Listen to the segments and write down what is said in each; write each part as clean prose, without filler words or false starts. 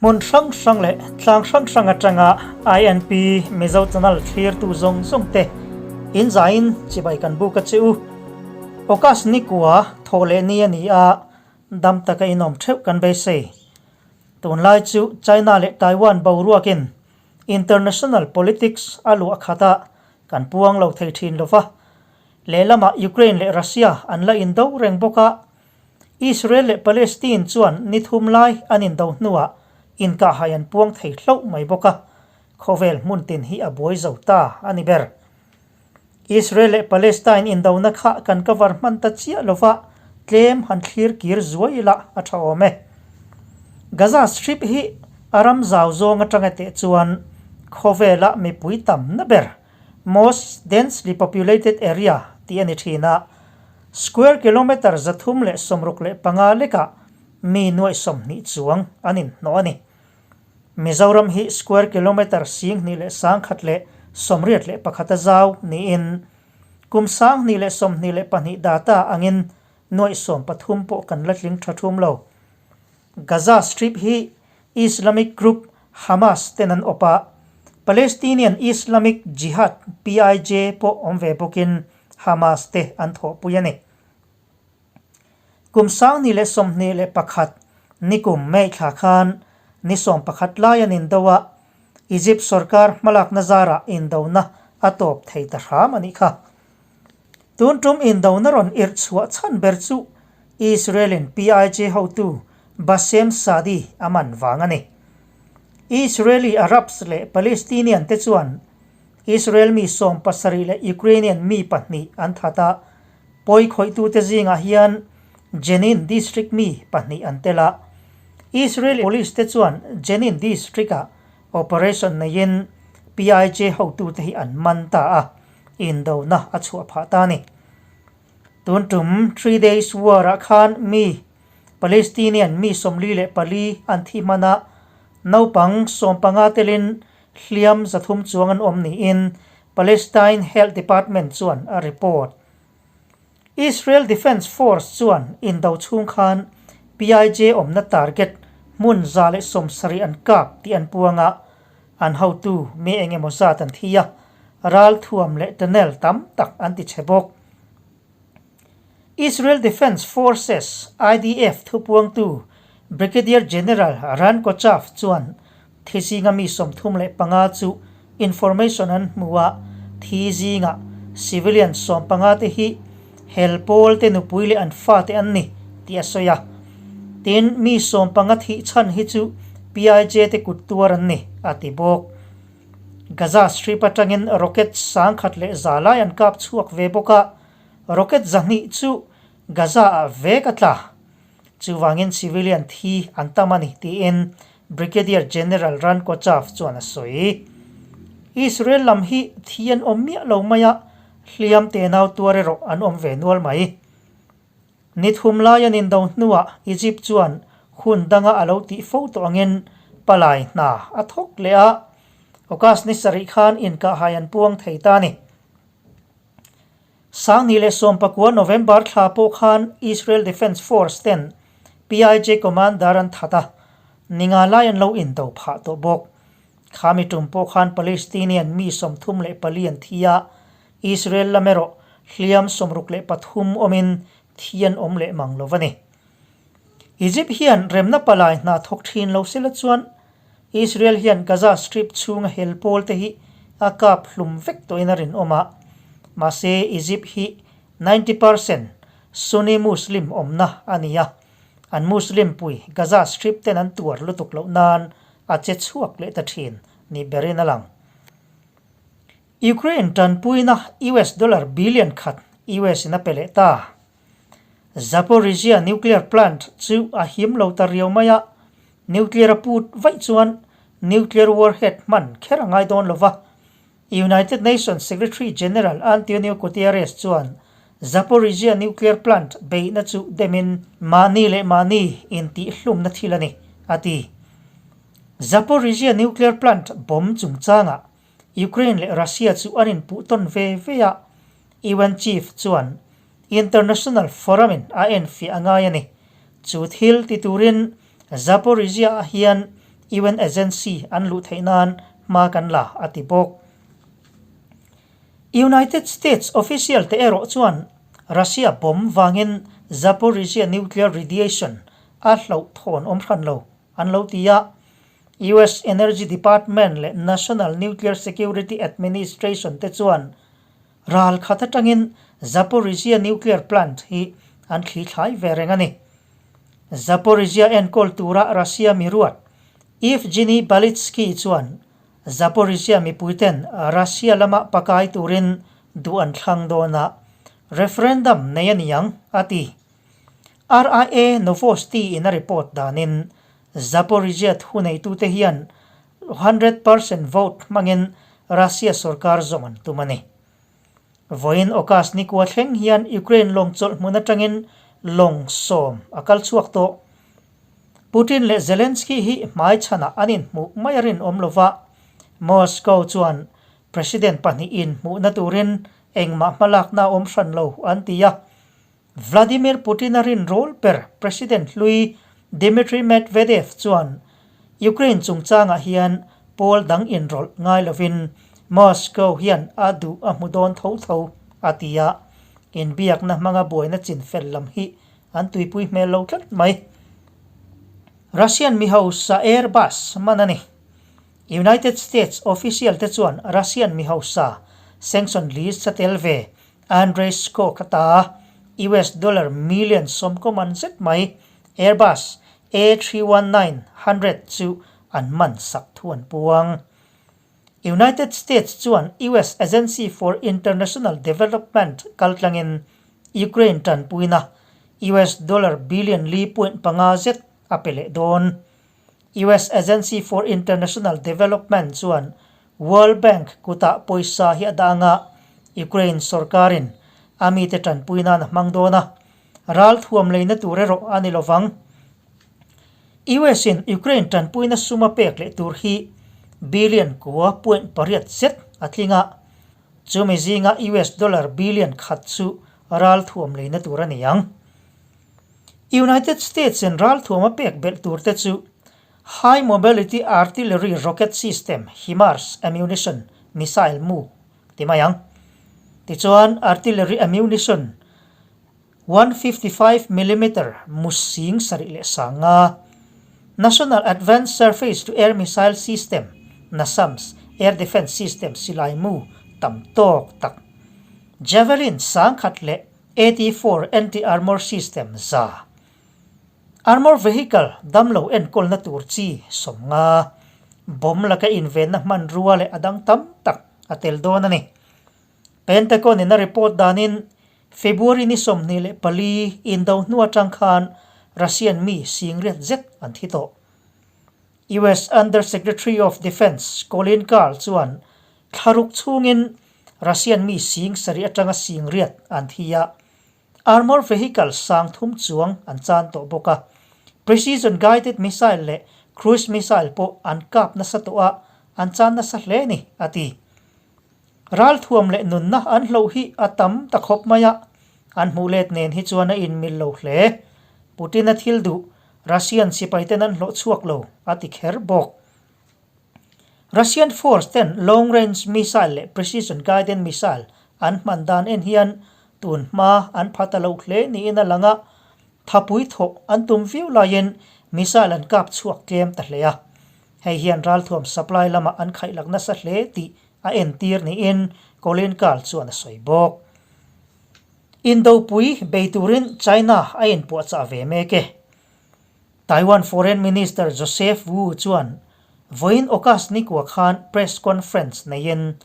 Hmun hrang hrang leh tlang hrang hrang atanga INP Mizo Channel thlirtu zawng zawng te in zaiin chibai kan buk a che u. August nikua thawh leh ni a ni a, dam taka inawm theuh kan beisei. Tunlai chu China leh Taiwan boruakin international politics a luah khat a, kan puang lo thei thin lo va. Lehlamah Ukraine leh Russia an la indo reng bawk a, Israel leh Palestine chuan ni thum lai an indo hnuah inkahhai an puang thei hlauh mai bawk a, khawvel hmun tin hi a buai zo ta a ni ber. Israel leh Palestine indona kha kan cover hman ta chiah lova, tlem han thlir kir zuai ila a tha awm e. Gaza Strip hi a ram zau zawng atanga teh chuan khawvela mipui tamna ber, most densely populated area, tih a ni thin a, Square kilometre 365 lekah mi nuaih 20 chuang an inhnawh a ni. Mizoram hi square kilometre 2181 a zau niin kum 2022 data angin nuaih 13 pawh kan la tling tha thum lo. Gaza Strip hi Islamic group Hamas ten an awp a, Palestinian Islamic Jihad, PIJ, pawh awm ve bawkin Hamas te an thawhpui a ni. Kum 2021 nikum May thla khan ni 11 lai an indo a, Egypt sorkar hmalakna zarah indona a tawp thei ta hram a nih kha. Tun tum indona rawn irh chhuah chhan ber chu Israel-in PIJ hotu Bassem Saadi a man vang a ni. Israeli Arabs leh Palestinian te chuan Israel mi 70 leh Ukrainian mi pahnih an that a, pawi khawihtute zingah hian Jenin district mi pahnih an tel a. Israeli police te chuan Jenin district-ah operation neiin PIJ hotute hi an man ta a, indona a chhuah phah ta a ni. Tun tum Three Days War-ah khan mi Palestinian mi 44 an thi hman a, naupang 15 telin hliam 300 chuang an awm niin Palestine Health Department chuan a report. Israel Defence Force chuan indo chhung khan PIJ awmna target hmun 170 an kap tih an puang a, an hotu mi eng emaw zat an thi a, ral thuam leh tunnel tam tak an ti chhe bawk. Israel Defence Forces, IDF, thupuangtu Brigadier General Ran Kochav chuan thi zinga mi 35 chu information an hmu a, thi zinga civilian 15 te hi hel pawl te nupui leh an fate an ni tih a sawi a. Tin, mi 15 thih chhan hi chu PIJ te kut tuar an ni, a ti bawk. Gaza Strip atangin rocket 1100 lai an kap chhuak ve bawk a, Rocket 200 chu Gaza-ah vek a tla. Chuvangin civilian thi an tam a ni, tiin Brigadier General Ran Kochav chuan a sawi. Israel lam hi thi an awm miah lo mai a, hliam tenau tuar erawh an awm ve nual mai. Ni thum lai an indo hnuah Egypt chuan hun danga a lo tih fo tawh angin palai hna a thawk leh a, August ni sarih khan inkahhai an puang thei ta a ni. 2019 November thla pawh khan Israel Defence Force ten PIJ commander an that a, ninga lai an lo indo phah tawh bawk. Khami tum pawh khan Palestinian mi 34 an thi a, Israel lam erawh hliam 63 awmin thi an awm leh mang lo a ni. Egypt hian remna palai hna thawk thin lo sela chuan Israel hian Gaza Strip chhunga hel pawl te hi a kap hlum vek tawhin a rinawm a, mahse Egypt hi 90% Sunni Muslim awmna a ni a, an Muslim pui Gaza Strip ten an tuar lutuk loh nan a che chhuak leh ta thin ni berin a lang. Ukraine tanpuina US dollar billion khat US in a pe leh ta. Zaporizhzhia nuclear plant chu a him lo ta riau mai a, nuclear a put vaih chuan nuclear warhead hman kher a ngai dawn lo va. United Nations Secretary General Antonio Guterres chuan Zaporizhzhia nuclear plant beihna chu demin mahni leh mahni intihhlumna thil a ni, a ti. Zaporizhzhia nuclear plant bomb chungchangah Ukraine leh Russia chu an inpuh tawn ve ve a, UN chief chuan International Forum in a enfiah a ngai a ni. Chu thil ti turin Zaporizhzhia-ah hian UN agency an luh theih nan hma kan la, a ti bawk. United States official te erawh chuan Russia bomb vangin Zaporizhzhia nuclear radiation a hlauhthawn awm hran lo an lo ti a. US Energy Department leh National Nuclear Security Administration te chuan ral khat atangin Zaporizhzhia nuclear plant hi an thli thlai ve reng a ni. Zaporizhzhia enkawl tura Russia mi ruat Evgeny Balitsky chuan Zaporizhzhia mipuiten Russia lama pakai turin duh an thlang dawn a, referendum nei a ni ang, a ti. RIA Novosti in a report danin Zaporizhzhia thuneitute hian 100% vote hmangin Russia sorkar zawm an tum a ni. Vawiin August nikua thleng hian Ukraine lawng chawlh hmun atangin lawng sawm a kal chhuak tawh. Putin leh Zelensky hi hmaichhanah an inhmuh mai a rinawm lo va, Moscow chuan President pahnihin hmuhna turin engmah hmalakna a awm hran lo an ti a. Vladimir Putin-a rinrawl ber President hlui Dmitry Medvedev chuan Ukraine chungchangah hian pawl dang inrawlh ngai lovin Moscow hian a duh a hmu dawn tho tho a ti a, inbiakna hmanga buaina chinfel lam hi An tuipui hmel lo tlat mai. Russian mi hausa Airbus man a ni. United States official te chuan Russian mi hausa sanction list a tel ve Andrei Skok ata US dollar million sawmkaw man zet mai Airbus A319-100 chu an man sak thu an puang. United States chuan US Agency for International Development kaltlangin Ukraine tanpuina US dollar billion li point panga zet a pe leh dawn. US Agency for International Development chuan World Bank kutah pawisa hi a dah anga Ukraine sorkarin a mite tanpui nan a hmang dawn a, ral thuam leina tur erawh a ni lovang. US in Ukraine tanpuina sum a pek leh tur hi billion kua point pariat zet a tling a, chumi zinga US dollar billion khat chu ralthuam leina tur a ni ang. United States in ralthuam a pek belh tur te chu High Mobility Artillery Rocket System, HIMARS, ammunition, missile mu ti mai ang. Tichuan artillery ammunition, 155 millimeter mu sing sarih leh sanga National Advanced Surface-to-Air Missile System, NASAMS, air defence system silai mu tam tawk tak Javelin sangkhat leh AT-4 anti-armour system za Armour vehicle damlo enkawlna tur chi 50 bomb laka invenna hmanrua leh a dang tam tak a tel dawn a ni. Pentagon in a report danin February ni 24 indo hnu atang khan Russian mi singriat zet an thi tawh. US Under Secretary of Defence Colin Carl chuan thlaruk chhungin Russian mi sing sarih atanga singriat an thi a, armour vehicle sang thum chuang an chan tawh bawk a. Precision guided missile leh cruise missile pawh an kap nasa tawh a, an chan nasa hle ni, a ti. Ralthuam leh nunna an hloh hi a tam ta khawp mai a, an hmuh let nen hi chuan a inmil lo hle. Putin-a thil duh, Russian sipaiten an hlawh chhuak lo, a ti kher bawk. Russian force ten long range missile leh precision guided missile an hman dan en hian tun hma an pha ta lo hle niin a lang a, thapui thawh an tum viau laiin missile an kap chhuak tlem ta hle a. Hei hian ralthuam supply lamah an khaihlak nasa hle tih a entir niin Colin Kahl chuan a sawi bawk. Indopui bei turin China a inpuahchah ve mek e. Taiwan Foreign Minister Joseph Wu chuan vawiin August nikua khan press conference neiin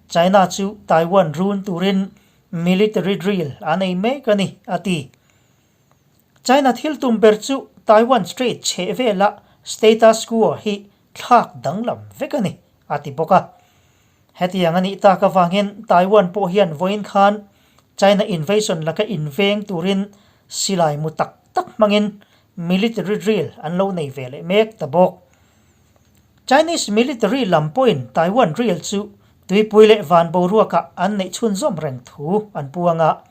China chu Taiwan run turin military drill a nei mek a ni, a ti. China thil tum ber chu Taiwan Strait chheh vela status quo hi thlak danglam vek a ni, a ti bawk a. Hetiang a nih tak avangin Taiwan pawh hian vawiin khan China invasion laka inveng turin silai mu tak tak hmangin military drill an lo nei ve leh mek ta bawk. Chinese military lam pawhin Taiwan drill chu tuipui leh van boruakah an neih chhunzawm reng thu an puang a.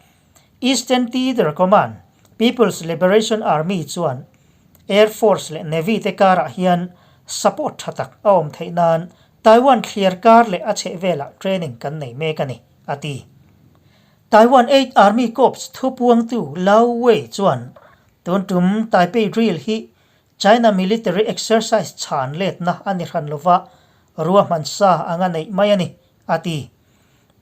Eastern Theatre Command, People's Liberation Army chuan Air Force leh Navy te karah hian support tha tak a awm theih nan Taiwan thliar kar leh a chheh velah training kan nei mek a ni, a ti. Taiwan Eighth Army Corps thupuangtu Lau Wei chuan tun tum Taipei Drill hi China military exercise chhan letna a ni hran lova ruahman sa anga neih mai a ni, a ti.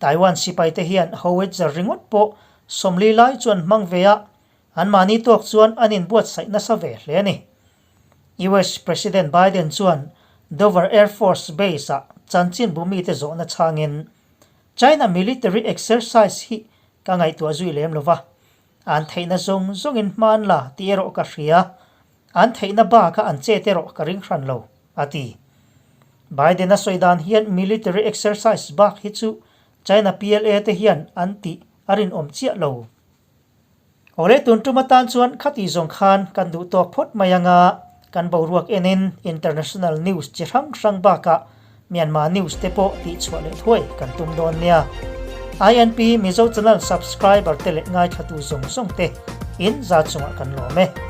Taiwan sipaite hian howitzer ringawt pawh 40 lai chuan hmang ve a, anmahni tawk chuan an inbuatsaih nasa ve hle a ni. US President Biden chuan Dover Air Force Base-ah chanchinbu mite zawhna chhangin, China military exercise hi ka ngaihtuah zui lem lova, an theihna zawng zawngin hma an la tih erawh ka hria, an theihna baka an chet erawh ka ring hran lo, a ti. Biden-a sawi dan hian military exercise bak hi chu China PLA te hian an tih a rinawm chiah lo. Awle tun tum atan chuan khati zawng khan kan duh tawk phawt mai anga kan boruak enin international news chi hrang hrang bakah Myanmar news te pawh tih chhuah leh thuai kan tum dawn nia. INP Mizo channel subscriber te leh ngaithlatu zawng zawng te in za chungah kan lawm e.